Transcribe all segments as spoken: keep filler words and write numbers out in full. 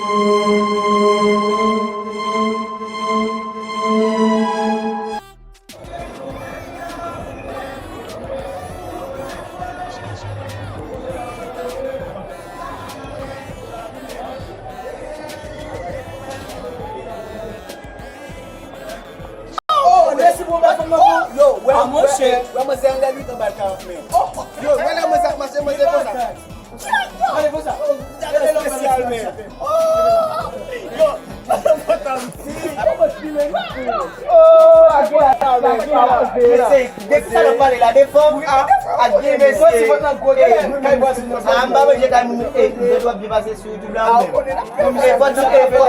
Oh, mèsi pou yon bèl fanm nan, bro. Yo, wè, ah, monchè, wè, wè, manzè anlè li, anba l karant mil. Oh, yo, wè lè manzè ap mache, manzè konsa. Ale konsa. Gade lòt espesyal, men. Oh, yo, oh, agwe, agwe, agwe. Mesye, depi sa n ap pale la, de fanm, ak de mesye. Ah, m pa manje kay moun, e, mwen dwe byen pase sou YouTube la, ou menm. E, fò di, e, fò, e,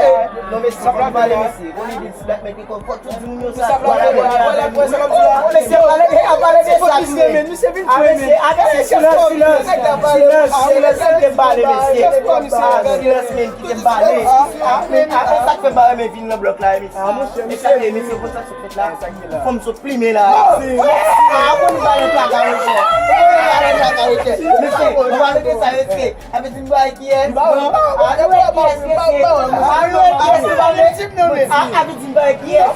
non, mesye, fò nou pale, mesye. Bon, li di, si black men te kòb, fò tout di moun yo sa. Mesye, pale de, a pale de sa, tou. A, mesye, a, mesye, silans, silans, silans, silans, silans, silans, silans, silans, men, kite m pale. A, men, a, e sa k fè m pa renmen vin nan blòk la, e, mesye. E sa k fè, mesye, konn sa k sot fèt la? Fanm sot plimen la. A, konn bagay plaka, mesye. Konn bagay plaka, mesye. Mesye, nou pale de sa, mesye. Avè di m bay kiyès? Non. Avè kiyès, mesye? Avè kiyès, mesye? Avè di m bay kiyès?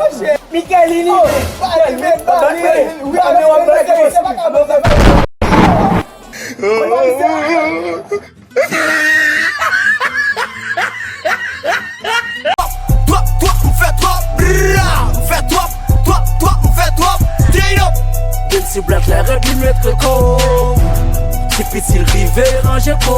Mikelini. Mikelini. Twòp, twòp, m fè twòp, bra, m fè twòp, twòp, twòp, m fè twòp, turn up. Depi si black la rèd, li mèt reko. Depi si l rive, ranje ko.